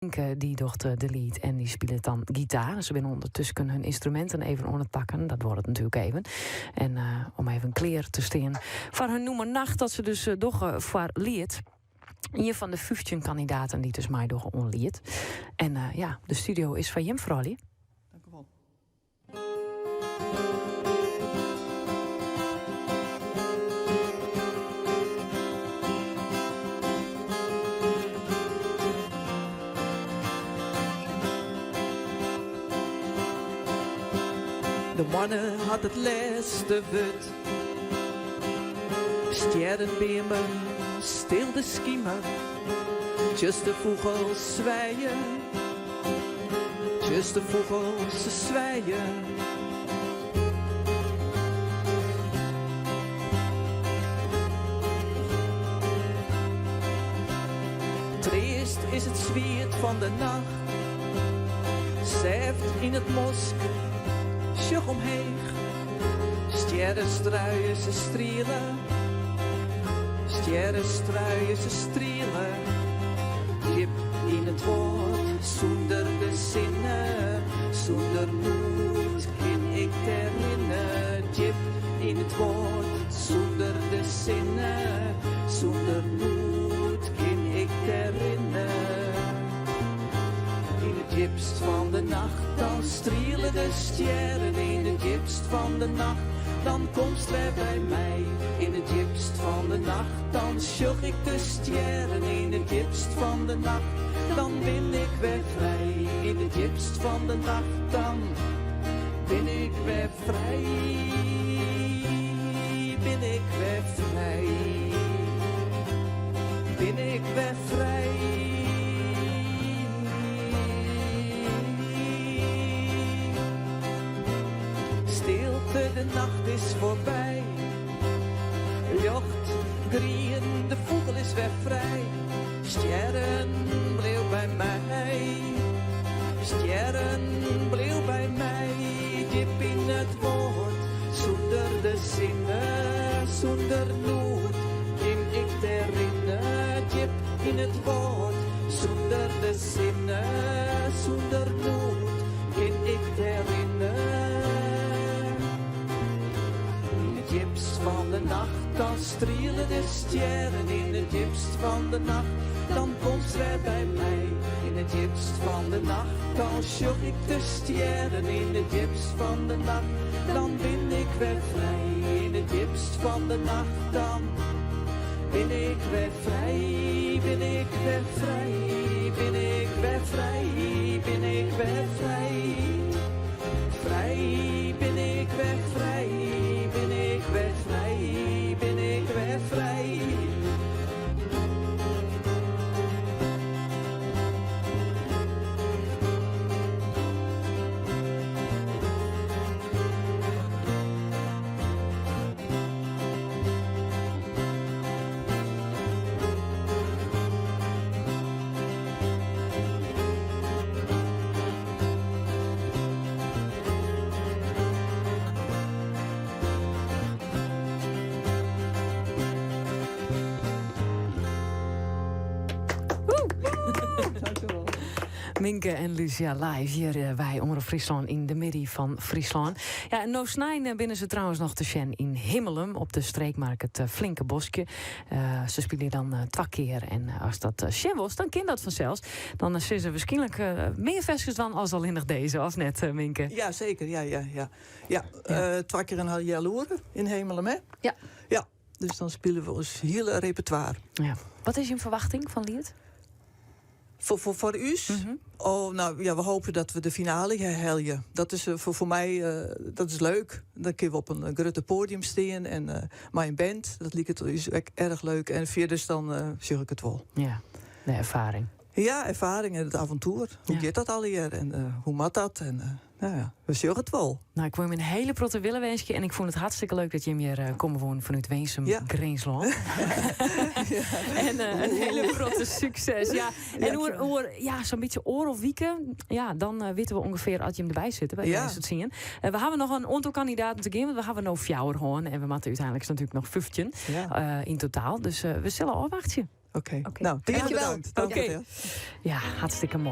Minke dy docht de lead en dy spilet dan gitaar. Se binne ûndertusken hun ynstruminten even oan it pakken. Dat duorret natuerlik even. En om even klear te stean foar hun nûmer Nacht, dat se dus dogge foar Liet. Ien fan de 15 kandidaten dy't dus meidogge oan Liet. En ja, de studio is foar jim froulju. Dank u wol. De moanne hat it lêste wurd. Stjerren, beammen, stil de skimer. Tsjuster fûgels swije. Tsjuster fûgels se swije. Treast is it swiet fan de nacht. Sêft yn it mosk, sjoch omheech. Stjerren struie, se striele. Stjerren struie, se striele. Djip yn it wâld, sûnder de sinne, sûnder moed kin ik derrinne. Djip yn it wâld, sûnder de sinne, sûnder moed kin ik derrinne. Yn it djipst fan de nacht, dan striele de stjerren. Yn it djipst fan de nacht, dan komst wer by my. Yn it djipst fan de nacht, dan sjoch ik de stjerren. Yn it djipst fan de nacht, dan bin ik wer frij. Yn it djipst fan de nacht, dan bin ik wer frij. Bin ik wer frij. Bin ik wer frij. Stilte, de nacht is foarby. Ljocht, grien, de fûgel is wer frij. Stjerren, bliuw by my. Stjerren, bliuw by my. Djip yn it wâld, sûnder de sinne, sûnder noed, kin ik derrinne. Djip yn it wâld, sûnder de sinne, sûnder noed, kin ik derrinne. Yn it djipst fan de nacht, dan striele de stjerren. Yn it djipst fan de nacht, dan komst wer by my. Yn it djipst fan de nacht, dan sjoch ik de stjerren. Yn it djipst fan de nacht, dan bin ik wer frij. Yn it djipst fan de nacht, dan bin ik wer frij. Bin ik wer frij, bin ik wer frij, bin ik wer frij. Frij bin ik wer frij, bin ik wer frij, bin ik wer frij. Minke en Lucia live hjir eh, by Omrop Fryslân yn de middei fan Fryslân. Ja, en no snein eh, binne se trouwens noch te sjen yn Himmelum op de streekmarkt it eh, Flinke Boskje. Eh, se spylje dan eh, twa kear en eh, ast dat sjen wolst, dan kin dat fansels. Dan sille se wierskynlik mear ferskes dwaan as allinnich dizze, of net, Minke? Ja, seker. Ja, ja, ja. Ja, ja. twa kear in healoere yn Himmelum, hè? Ja. Ja, dus dan spylje we ús hiele repertoire. Ja. Wat is jim ferwachting fan Liet? Foar ús? Mhm. Oh, no ja, we hoopje dat we de finale helje. Dat is eh, foar my eh, dat is leuk. Dan kinne we op in grutte poadium stean en eh, mei in band. Dat liket ús ek erch leuk. En fierders dan uh, sjoch ik it wol. Ja, de erfaring. Ja, erfaring en it avontoer. Hoe giet dat allegear en hoe moat dat? En, no ja, we sjogge it wol. No, ik wol jim in hiele protte wille winskje. En ik fûn it hartstikke leuk dat jim hjir eh, komme woene fanút Winsum, ja. Grinslân. ja. En uh, in hiele protte sukses. Ja. En oer, oer ja, sa'n bytsje oardel wike, ja, dan uh, witte we ûngefear oft jim derby sitte by de ja. lêste tsien. Uh, we hawwe noch in oantal kandidaten te gean, want we hawwe no fjouwer hân en we moatte úteinlik natuerlik noch 15 ja. yn totaal. Dus we sille ôfwachtsje. Oké. Oké. No, tige bedankt. Oké. Ja, hartstikke moai.